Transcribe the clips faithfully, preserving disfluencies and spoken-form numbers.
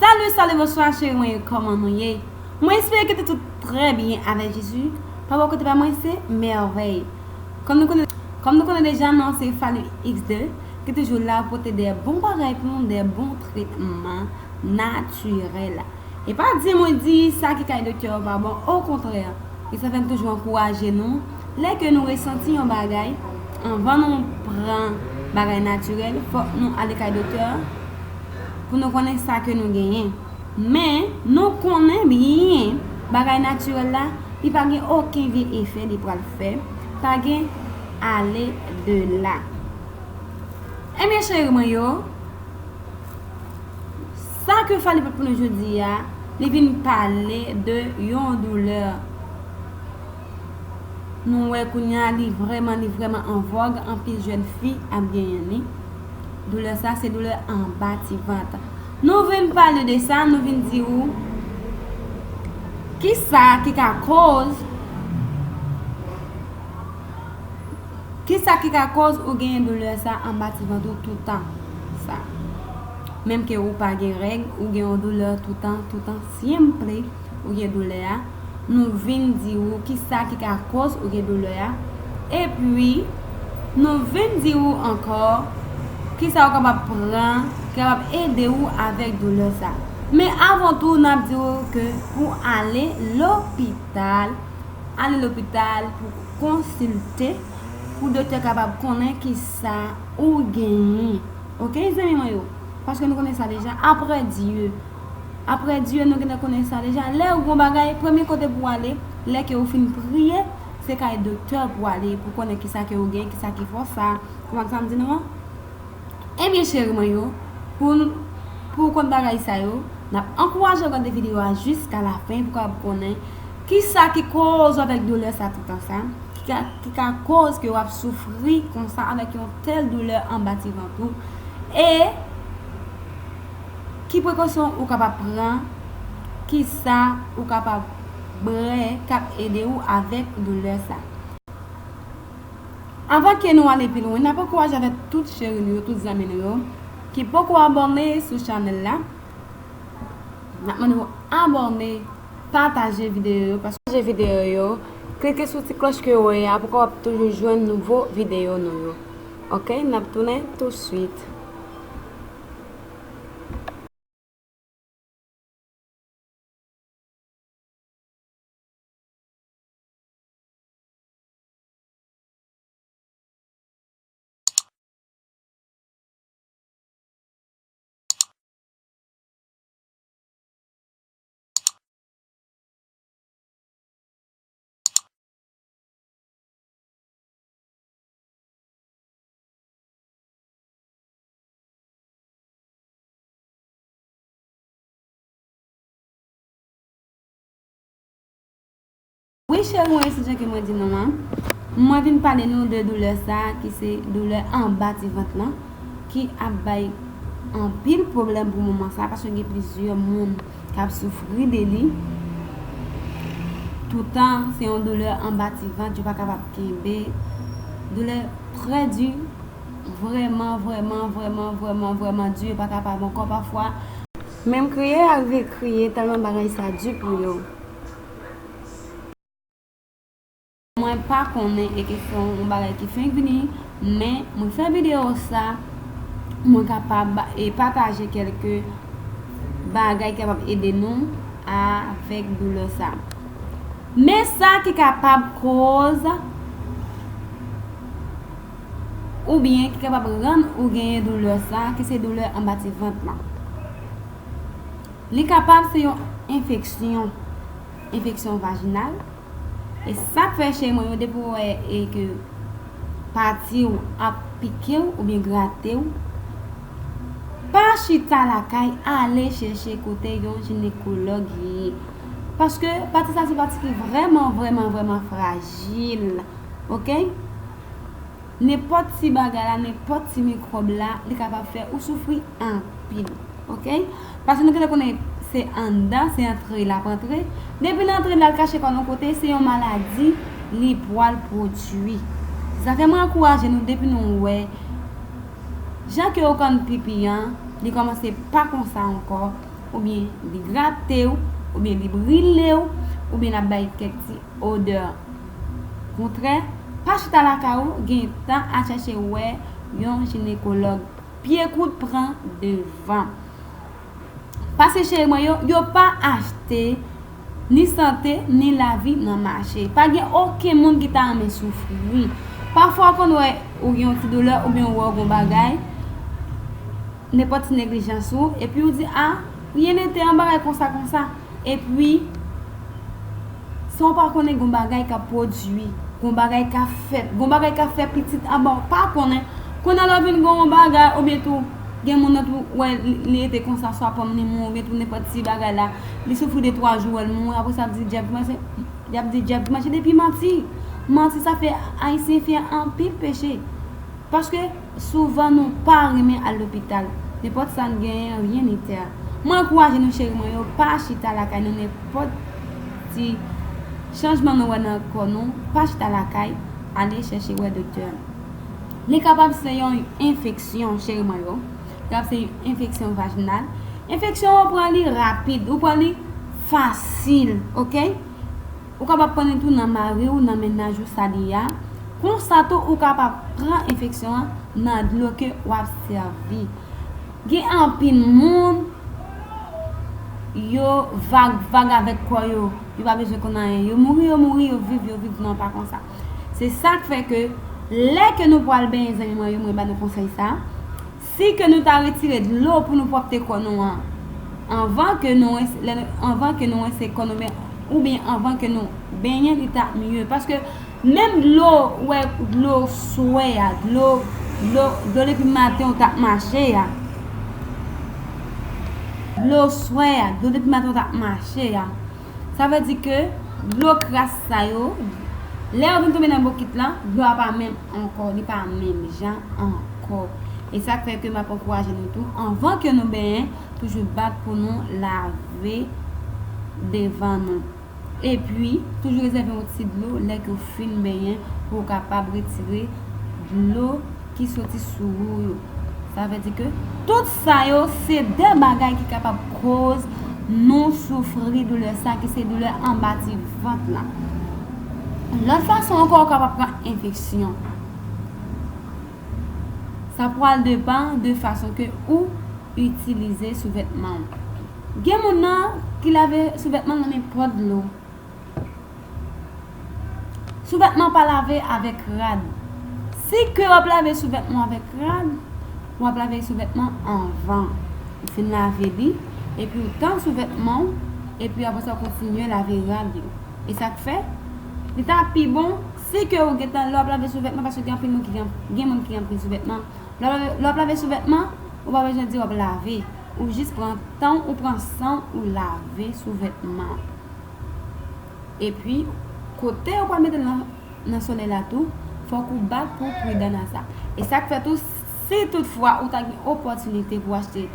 Salut, salut, bonsoir, cheri mwen yo, kòman nou ye? Mwen espere ke tout, tout trè byen avèk Jezi. Papa kote pa mwen se mèvèy. Kòm nou konnen, kòm nou konnen deja, non, se Fally X deux ki toujou la pote de bon bagay pou nou, de bon tretman natirèl. E pa di mwen di sa ki kay doktè yo pa bon, okontrè, e sa fè m toujou ankouraje nou, lè ke nou resanti yon bagay, anvan nou pran bagay natirèl, fòk nou ale kay doktè pou nou konnen sa ke nou genyen. Men, nou konnen byen, bagay natirèl la, li pa gen okenn vye efè li pral fè, pa gen ale de la. Ebyen, cheri mwen yo, sa ke Fally pote pou nou jodi a, li vin pale de yon doulè. Nou wè kounye a, li vrèman, li vrèman an vòg, anpil jèn fi ap genyen li. Doulè sa, se doulè anba ti vant. Nou vin pale de sa, nou vin di ou kisa ki ka koz Kisa ki ka koz ou genyen doulè sa anba ti vant ou toutan sa? Menm ke ou pa gen règ, ou gen yon doulè toutan, toutan, siempre ou gen doulè a, nou vin di ou kisa ki ka koz ou gen doulè a. Epi, nou vin di ou ankò kisa ou kapab pran ki kapab ede ou avèk doulè sa. Men avan tou, n ap di ou ke pou ale lopital, ale lopital pou konsilte, pou doktè kapab konnen kisa ou genyen. Oke, zanmi mwen yo? Paske nou konnen sa deja. Apre Dye, apre Dye, nou gentan konnen sa deja. Lè ou gon bagay, premye kote pou w ale, lè ke ou fin priye, se kay doktè pou w ale, pou konnen kisa ke ou gen, kisa ki fòs sa. Konprann sa m di nou an? Ebyen, cheri mwen yo, pou, pou w konn bagay sa yo, n ap ankouraje w gade videyo a jiska lafen pou w kapab konnen kisa ki koz w avèk doulè sa toutan sa, ki ka, ki ka koz ke w ap soufri konsa avèk yon tèl doulè anba ti vant ou, e ki prekosyon ou kapab pran, kisa ou kapab bwè k ap ede w avèk doulè sa. Avan ke nou ale pi lwen, n ap ankouraje avèk tout cheri nou yo, tout zanmi nou yo, ki poko abòne sou chanèl la. N ap mande w abòne, pataje videyo yo, pataje videyo yo, klike sou ti klòch ke w wè a pou w kapab toujou jwenn nouvo videyo nou yo. Oke, n ap tounen tousuit. Wi, cheri mwen, se jan ke mwen di nou an. Mwen vin pale nou de doulè sa, ki se doulè anba ti vant lan, ki ap bay anpil pwoblèm pou moman sa, paske gen plizyè moun k ap soufri de li. Toutan, se yon doulè anba ti vant, yo pa kapab kenbe. Doulè trè di, vrèman, vrèman, vrèman, vrèman, vrèman di, yo pa kapab ankò pafwa. Menm kriye, yo rive kriye, tèlman bagay sa di pou yo. Mwen pa konnen e ke se yon bagay ki fenk vini, men mwen fè videyo sa, mwen kapab e pataje kèlke bagay ki kapab ede nou avèk doulè sa. Men sa ki kapab koz oubyen ki kapab rann ou genyen doulè sa, ki se doulè anba ti vant lan. Li kapab se yon enfeksyon, enfeksyon vajinal. E sa k fè, cheri mwen yo, depi w wè e ke pati w ap pike w oubyen grate w, pa Pa chita lakay, ale chèche kote yon jinekològ ye. Paske pati sa se pati ki vrèman, vrèman, vrèman frajil. Oke? Nenpòt ti bagay la, nenpòt ti mikwòb la, li kapab fè ou soufri anpil. Oke? Paske nou genlè konnen se anndan, se antre l ap antre. Depi l antre, l al kache kò l yon kote, se yon maladi li pral pwodui. Se sa fè mwen ankouraje nou, depi nou wè jan ke ou konn pipi an, li kòmanse pa konsa ankò, oubyen li grate w, oubyen li brile w, oubyen l ap bay kèk ti odè kontrè, pa chita lakay ou, gen tan al chèche wè yon jinekològ. Pye kout pran devan. Paske cheri mwen yo, yo pa achte ni sante, ni lavi nan mache. Pa gen okenn moun ki ta renmen soufri. Pafwa w konn wè ou gen yon ti doulè oubyen ou wè w gen yon bagay, nenpòt ti neglijans ou, epi ou di, "A, rien n'était, yon bagay konsa, konsa." Epi, san w pa konnen gen yon bagay k ap pwodui, gen yon bagay k ap fèt, gen yon bagay k ap fè pitit anba w pa konnen. Kounye a lè w vin gen yon bagay, oubyen tou, gen moun nan tou, wè, li, li rete konsa, swa pòm li mouri, oubyen tou nenpòt ti bagay la, li soufri de twa jou, wè l mouri, apre sa ap di dyab ki mache, y ap di dyab ki mache depi manti. Manti sa fè Ayisyen fè anpil peche. Paske souvan nou pa renmen al lopital. Nenpòt sa n genyen, rien n'était. Mwen ankouraje nou cheri mwen yo, pa chita lakay nou, nenpòt ti chanjman nou wè nan kò nou, pa chita lakay, ale chèche wè doktè. Li kapab se yon enfeksyon, cheri mwen yo. Li kapab se yon enfeksyon vajinal. Enfeksyon an, ou pran li rapid, ou pran li fasil, oke? Ou kapab pran li tou nan mari w, nan mennaj ou sa li a. Konsa tou, ou kapab pran enfeksyon an nan dlo ke w ap sèvi. Gen anpil moun, yo vag, vag avèk kò yo. Yo pa bezwen konn anyen. Yo mouri, yo mouri, yo viv, yo viv. Non, pa konsa. Se sa k fè ke lè ke nou pral benyen, zanmi mwen yo, mwen ba nou konsèy sa. Si ke nou ta retire dlo pou nou pwòpte kò nou an, anvan ke nou rense, lè nou, anvan ke nou rense kò nou, men, oubyen anvan ke nou benyen, li t ap mye. Paske menm dlo, ou wè, dlo swè a, dlo, dlo, dlo depi maten ou t ap mache a. Dlo swè a, dlo depi maten ou t ap mache a. Sa vle di ke dlo kras sa yo, lè yo vin tonbe nan bokit la, dlo a pa menm ankò, li pa menm jan ankò. E sa k fè ke m ap ankouraje nou tou, anvan ke nou benyen, toujou bat pou nou lave devan nou. Epi, toujou rezève yon ti dlo lè ke w fin benyen pou w kapab retire dlo ki soti sou ou yo. Sa vle di ke tout sa yo se de bagay ki kapab koz nou soufri doulè sa ki se doulè anba ti vant la. Lòt fason ankò, ou kapab pran enfeksyon. Sa pral depann de fason ke ou itilize souvètman w. Gen moun nan ki lave souvètman l nan nenpòt dlo. Souvètman pa lave avèk rad. Si ke w ap lave souvètman avèk rad, w ap lave souvètman anvan. Ou fin lave li, epi w tann souvètman w, epi apre sa w kontinye lave rad yo. E sa k fè, li ta pi bon si ke ou gentan, lè w ap lave souvètman, paske gen anpil moun ki gen, gen moun ki gen anpil souvètman. Lè w ap lave, lè w ap lave souvètman, ou pa bezwen di w ap lave. Ou jis pran tan w, ou pran san w, ou lave souvètman. Epi, kote ou pral mete l nan, nan solèy la tou, fòk ou bat pou w pridan nan sa. E sa k fè tou, si toutfwa ou ta gen opòtinite pou w achte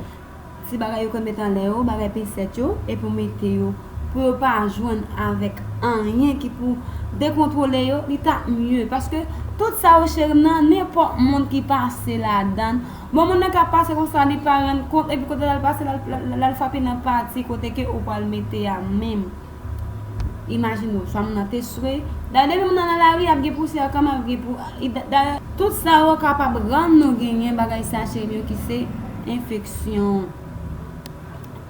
ti bagay yo konn mete anlè yo, bagay pensèt yo, epi w mete yo, pou yo pa jwenn avèk anyen ki pou dekontwole yo, li t ap mye. Paske tout sa yo cheri nan, nenpòt moun ki pase ladan l. Bon, moun nan ka pase konsa, li pa rann kont, epi kote l al pase, l al, l al, l al frape nan pati kote ke ou pral mete a menm. Imajine w, swa moun nan te swe. Dayè, depi moun nan nan lari, ap gen pousyè kanmenm, ap gen pou, i, da-, dayè, tout sa yo kapab rann nou genyen bagay sa, cheri m yo, ki se enfeksyon.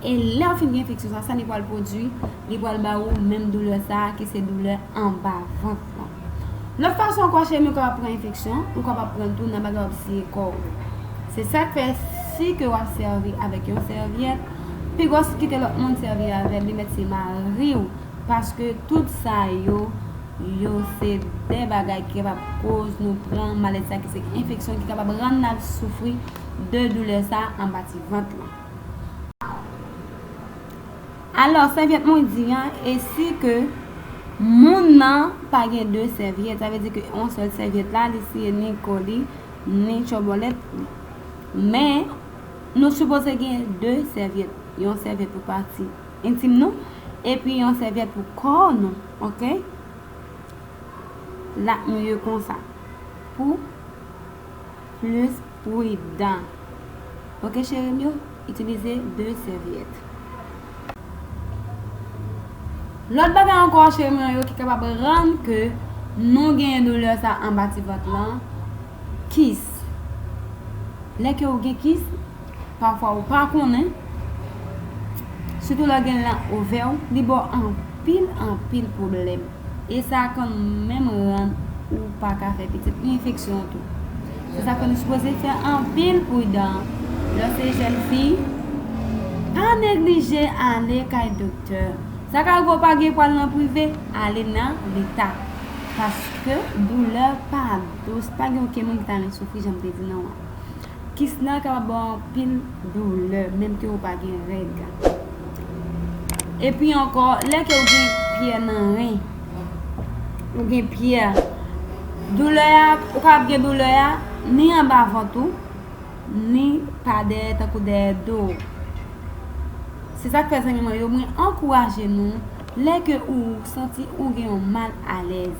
E lè w fin gen enfeksyon sa, sa li pral pwodui, li pral ba ou menm doulè sa, ki se doulè anba vant lan. Lòt fason ankò, cheri m yo, kapab pran enfeksyon, ou kapab pran l tou nan bagay w ap siye kò w. Se sa k fè, si ke w ap sèvi avèk yon sèvyèt, pi gwo kite lòt moun sèvi avè l, li mèt se mari w. Paske tout sa yo, yo se de bagay ki kapab koz nou pran maladi sa ki se enfeksyon, ki kapab rann n ap soufri de doulè sa anba ti vant lan. Alò, sèvyèt mwen di an, e si ke moun nan pa gen de sèvyèt, sa vle di ke yon sèl sèvyèt la, li siye ni kò li, ni tchòbòlèt li. Men, nou sipoze gen de sèvyèt. Yon sèvyèt pou pati entim nou, epi yon sèvyèt pou kò nou, oke? L ap miye konsa. Pou plis pridan. Oke, cheri m yo, itilize de sèvyèt. Lòt bagay ankò, cheri m yo, ki kapab rann ke nou genyen doulè sa anba ti vant lan, kis. Lè ke ou gen kis, pafwa ou pa konnen, sitou lè w gen l nan ovè w, li ba w anpil, anpil pwoblèm. E sa kanmenm rann ou pa ka fè pitit, ni enfeksyon tou. Se sa fè nou sipoze fè anpil pridan. Lè w se jèn fi, pa neglije ale kay doktè. Sa ka rive w pa gen pou al nan prive, ale nan leta. Paske doulè pa dous, pa gen okenn moun ki ta renmen soufri, jan m te di nou an. Kis nan kapab ba w anpil doulè, menm ke ou pa gen règ. Epi ankò, lè ke ou gen pyè nan ren, ou gen pyè, doulè a, ou kapab gen doulè a, ni anba vant ou, ni pa dèyè, tankou dèyè do w. Se sa k fè, zanmi mwen yo, mwen ankouraje nou, lè ke ou santi ou gen yon mal alèz,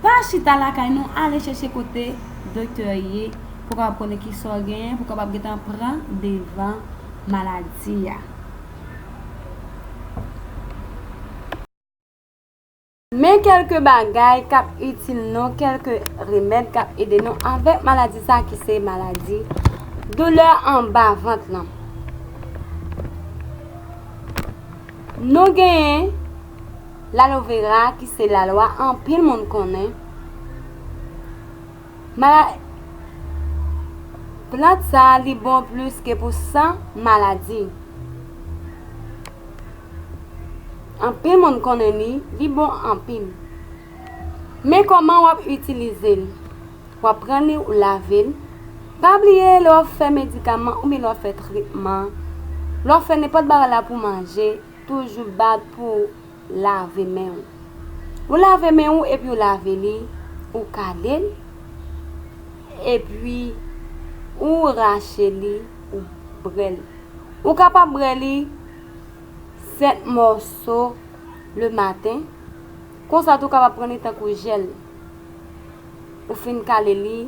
pa chita lakay nou, ale chèche kote doktè ye, pou w kapab konnen kisa w genyen, pou w kapab gentan pran devan maladi a. Men kèlke bagay k ap itil nou, kèlke remèd k ap ede nou avèk maladi sa ki se maladi doulè anba vant lan. Nou genyen lalovera ki se lalwa anpil moun konnen. Mala-, plant sa li bon plis ke pou san maladi. Anpil moun konnen li, li bon anpil. Men kòman w ap itilize l? W ap pran li, ou lave l. Pa bliye, lè w ap fè medikaman oubyen lè w ap fè tretman, lè w ap fè nenpòt bagay la pou manje, toujou bat pou lave men w. Ou lave men w epi w lave li, ou kale l, epi ou rache li, ou brè l. Ou kapab brè li sèt mòso lematen. Konsa tou, ou kapab pran li tankou jèl. Ou fin kale li,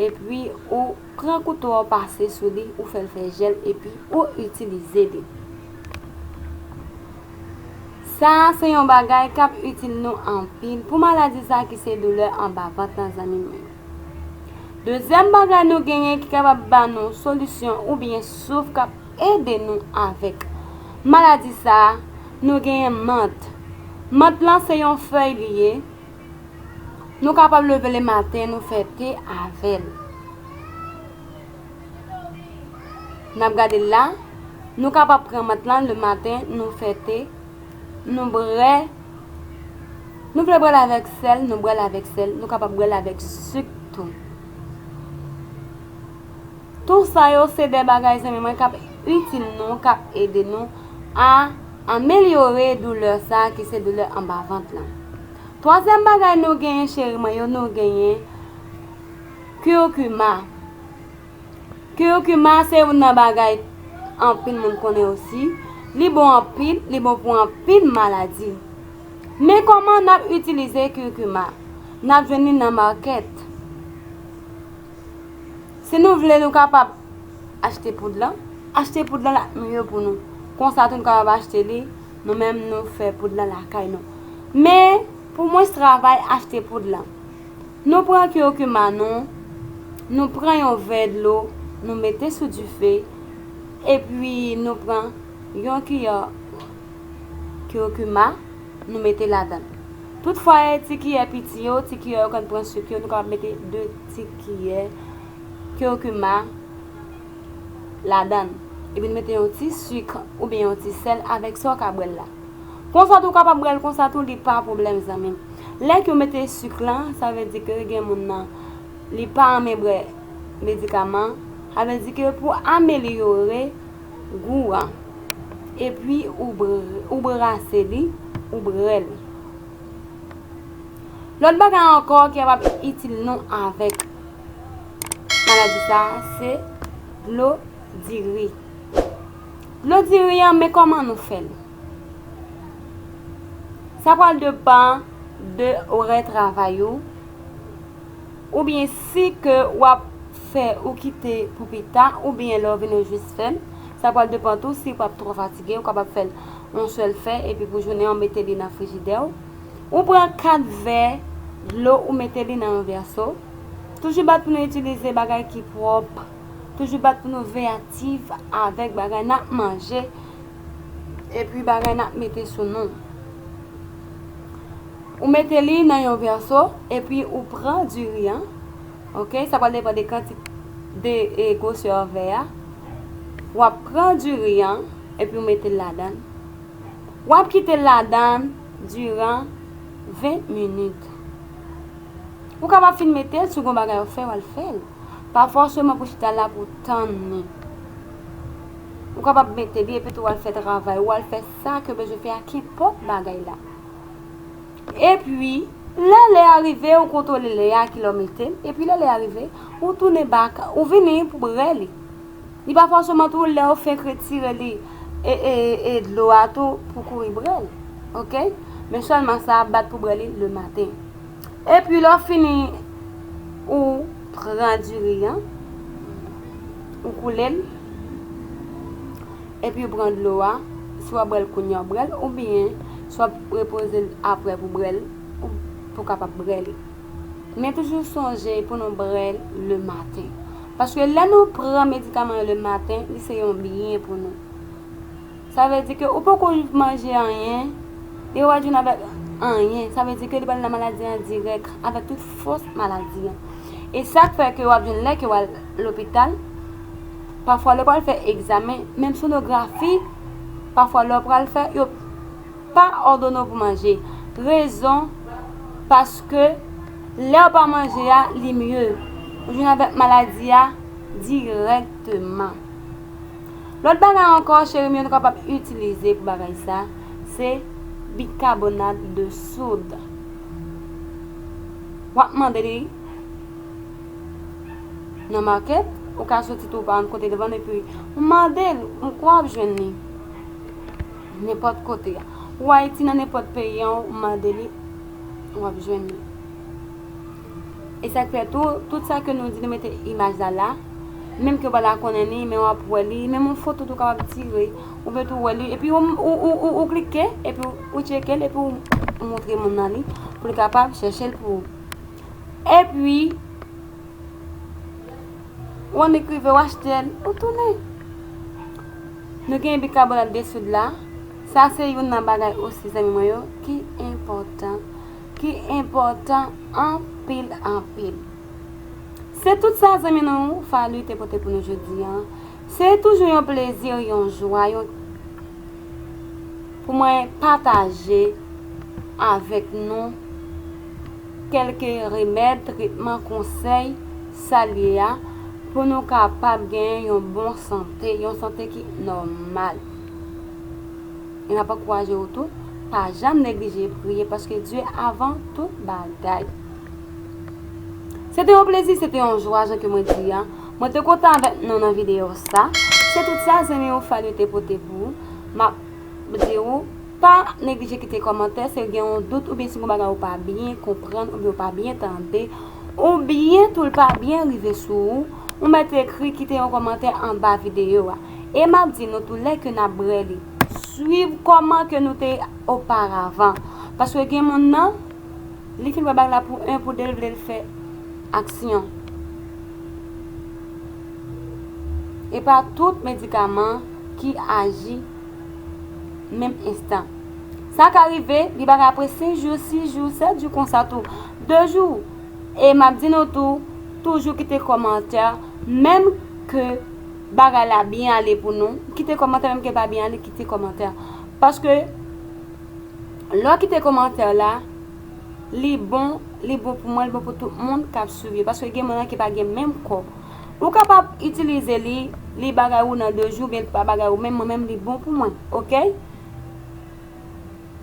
epi ou pran kouto a, ou pase sou li, ou fè l fè jèl, epi ou itilize li. Sa a se yon bagay k ap itil nou anpil pou maladi sa ki se doulè anba vant lan, zanmi mwen. Dezyèm bagay nou genyen ki kapab ba nou solisyon oubyen souf k ap ede nou avèk maladi sa a, nou genyen mant. Mant lan se yon fèy li ye. Nou kapab leve lematen, nou fè te avè l. N ap gade l la, nou kapab pran mant lan lematen, nou fè te, nou brè, nou vle brè l avèk sèl, nou brè l avèk sèl, nou kapab brè l avèk sik tou. Tou sa yo se de bagay, zanmi mwen, k ap itil nou, k ap ede nou a amelyore doulè sa a ki se doulè anba vant lan. Twazyèm bagay nou genyen, cheri mwen yo, nou genyen kirikima. Kirikima se youn nan bagay anpil moun konnen osi. Li bon anpil, li bon pou anpil maladi. Men kòman n ap itilize kirikima? N ap jwenn li nan makèt. Si nou vle, nou kapab achte poud lan. Achte poud lan, l ap miye pou nou. Konsa tou, nou kapab achte li, nou menm, nou fè poud lan lakay nou. Men, pou mwens travay, achte poud lan. Nou pran kirikima nou, nou pran yon vè dlo, nou mete sou dife, epi nou pran yon kiyè kirikima, nou mete ladan l. Tout fwa e ti kiyè piti yo, ti kiyè yo konn pran sik yo, nou kapab mete de ti kiyè kirikima ladan l. Epi nou mete yon ti sik oubyen yon ti sèl avèk sa w ka bwè l la. Konsa tou w kapab bwè l konsa tou, li pa pwoblèm, zanmi m. Lè ke w mete sik lan, sa vle di ke gen moun nan, li pa renmen bwè medikaman, Sa vle di ke pou amelyore gou an, epi ou br- ou brase li, ou brè li. Lòt bagay ankò ki kapab itil nou avèk maladi sa a, se dlo diri. Dlo diri an, men kòman nou fè l? Sa pral depann de orè travay ou, oubyen si ke w ap fè ou kite pou pita, oubyen lè w vini ou jis fè l. Sa pral depann tou si w ap twò fatige, ou kapab fè l yon sèl fè, epi pou jounen an, ou mete li nan frijidè w. Ou pran kat vè dlo, ou mete li nan yon vèso. Toujou bat pou nou itilize bagay ki pwòp. Toujou bat pou nou veyatif avèk bagay n ap manje, epi bagay n ap mete sou nou. Ou mete li nan yon vèso, epi ou pran diri an. Oke, sa pral depann de kantite de e, gwosè vè a. W ap pran diri an, epi w mete l ladan l. W ap kite l ladan l diran ven minit. Ou kapab fin mete l, si w gen yon bagay w fè, w al fè l. Pa fòseman pou chita la pou w tann li. Ou kapab mete li, epi tou w al fè travay, w al fè sa ke w bezwen fè a, kenpòt bagay la. Epi, lè lè a rive, ou kontwole lè a, kilè w mete l, epi lè lè a rive, ou tounen bak, ou vini pou brè li. Li pa fòseman tou lè w fenk retire li e, e, e dlo a tou pou kouri brè l. Oke? Men sèlman sa ap bat pou brè li lematen. Epi lè w fini, ou pran diri an, ou koule l, epi ou pran dlo a. Si w ap brè l kounye a, w brè l, oubyen si w ap repoze l apre pou brè l, ou pou kapab brè li. Men toujou sonje pou nou brè l lematen. Paske lè nou pran medikaman yo lematen, li se yon byen pou nou. Sa vle di ke ou poko manje anyen, e w al jwenn avèk anyen. Sa vle di ke li pral nan maladi an dirèk, avèk tout fòs maladi an. E sa k fè ke w ap jwenn lè ke w al lopital, pafwa lè w pral fè egzamen, menm sonografi, pafwa lè w pral fè, yo pa òdone w pou manje. Rezon, paske lè w pa manje a, li mye. Ou jwenn avèk maladi a dirèkteman. Lòt bagay ankò, cheri m yo, nou kapab itilize pou bagay sa, se bikabonat de soud. W ap mande li nan makèt, ou ka soti tou pa yon kote devan, epi ou mande l, ou kwè w ap jwenn li. Nenpòt kote. Ou Ayiti, nan nenpòt peyi an, ou mande li, w ap jwenn li. E sa k fè tou, tout sa ke nou di, nou mete imaj la la, menm ke w pa la konnen li, men w ap wè li, menm yon foto tou kapab tire, ou vle tou wè li, epi ou, ou, ou, ou, ou klike, epi ou, ou tcheke l, epi ou montre moun nan li, pou li kapab chèche l pou ou. Epi, ou annik rive, ou achte l, ou tounen. Nou gen bikabonat de soud la. Sa se youn nan bagay osi, zanmi mwen yo, ki enpòtan, ki enpòtan anpil, anpil. Se tout sa, zanmi nou, Faly te pote pou nou jodi a. Se toujou yon plezi, yon jwa, yon, pou mwen pataje avèk nou kèlke remèd, tretman, konsèy, sa l ye a, pou nou kapab gen yon bon sante, yon sante ki nòmal. E n ap ankouraje w tou, pa janm neglije priye, paske Dye avan tout bagay. Se te yon plezi, se te yon jwa, jan ke mwen di a. Mwen te kontan avèk nou nan videyo sa. Se tout sa, zanmi w Faly te pote pou ou. M ap di w, pa neglije kite kòmantè, si w gen yon dout oubyen si w gen bagay ou pa byen konprann oubyen ou pa byen tande, oubyen tou l pa byen rive sou ou, ou mèt ekri, kite yon kòmantè anba videyo a. E m ap di nou tou, lè ke n ap brè li, swiv kòman ke nou te ye oparavan. Paske gen moun nan, li fin pran bag la pou en, pou de, l vle l fè aksyon. E pa tout medikaman ki aji menm enstan. Sa ka rive, li pa ka apre senk jou, sis jou, sèt jou konsa tou, de jou. E m ap di nou tou, toujou kite kòmantè, menm ke bagay la byen ale pou nou, kite kòmantè, menm ke pa byen ale, kite kòmantè. Paske, lè w kite kòmantè la, li bon, li bon pou mwen, li bon pou tout moun k ap swiv yo. Paske gen moun nan ki pa gen menm kò. Ou kapab itilize li, li bagay ou nan de jou, oubyen li pa bagay ou menm, mwen menm li bon pou mwen, oke?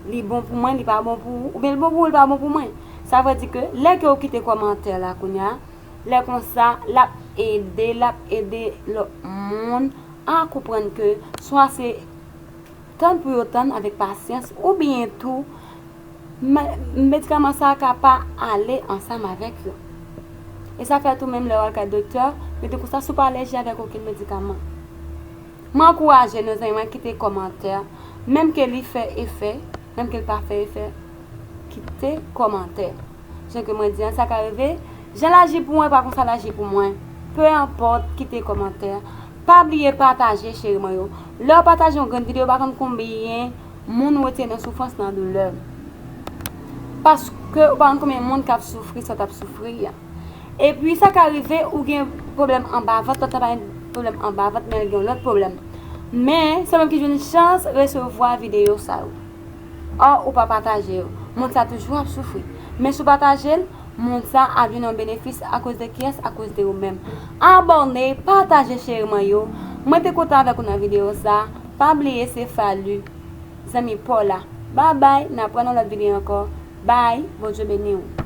Li bon pou mwen, li pa bon pou ou, oubyen li bon pou ou, li pa bon pou mwen. Sa vle di ke lè ke ou kite kòmantè la kounye a, lè konsa, l ap ede, l ap ede lòt moun a konprann ke swa se tann pou yo tann avèk pasyans, oubyen tou, medikaman sa a ka pa ale ansanm avèk yo. E sa fè tou menm lè w al kay doktè, yo te konsa si w pa alèji avèk okenn medikaman. Mwen ankouraje nou zanmi mwen kite kòmantè, menm ke li fè efè, menm ke li pa fè efè, kite kòmantè. Jan ke mwen di an, sa ka rive, jan l aji pou mwen, pa konsa l aji pou mwen. Pe enpòt, kite kòmantè. Pa bliye pataje, cheri mwen yo. Lè w pataje yon grenn videyo, ou pa konn konbyen moun ou retire nan soufrans, nan doulè. Paske ou pa konn konbyen moun k ap soufri sa w t ap soufri a. Epi sa ka rive ou gen pwoblèm anba vant, lòt la pa gen pwoblèm anba vant, men l gen yon lòt pwoblèm. Men se ou menm ki jwenn chans resevwa videyo sa yo. Ò, ou pa pataje yo. Moun sa toujou ap soufri. Men si w pataje l, moun sa ap jwenn yon benefis akoz de kiyès? Akoz de ou menm. Abòne, pataje cheri mwen yo. Mwen te kontan avèk ou nan videyo sa. Pa bliye se Falu, zanmi pa w la. Babay, n ap wè nan lòt videyo ankò. Bay, Bondye beni w.